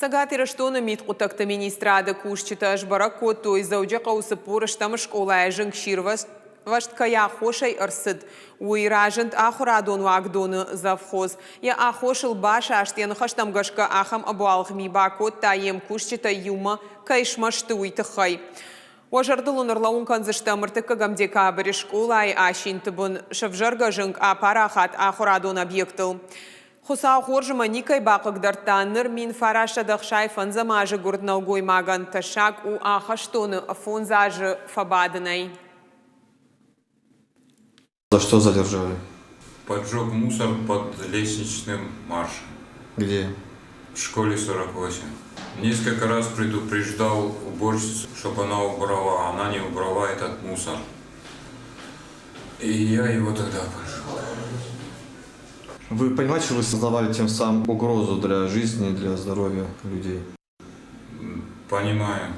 Цӕгат Ирыстоны мидхъуыддӕгты министрады кусджытӕ сбӕрӕг кодтой, Дзӕуджыхъӕуы 40 ӕстӕм скъолайы зынгсирвӕзт кӕй аххосӕй ӕрцыд, уый. Разынд ахуырадон уагдоны завхоз. Йӕ аххосыл басаст, йӕ ныхӕстӕм гӕсгӕ ахӕм ӕбуалгъ ми бакодта йе мкусджытӕй иумӕ кӕй смӕсты, уый тыххӕй. Уӕ зӕрдыл уын ӕрлӕууын кӕндзыстӕм, ӕртыккӕгӕм декабры скъолайы асинты бын сӕвзӕргӕ зынг апарахат ахуырадон объектыл. Хуыцау хорз ӕмӕ никӕй бахъыгдардта, ныр 1965 азы гуырд нӕлгоймагӕн тӕссаг у ахӕстоны фондз азы фӕбадынӕй. За что задержали? Поджег мусор под лестничным маршем. Где? В школе 48. Несколько раз предупреждал уборщицу, чтобы она убрала. Она не убрала этот мусор. И я его тогда поджег. Вы понимаете, что вы создавали тем самым угрозу для жизни, для здоровья людей? Понимаю.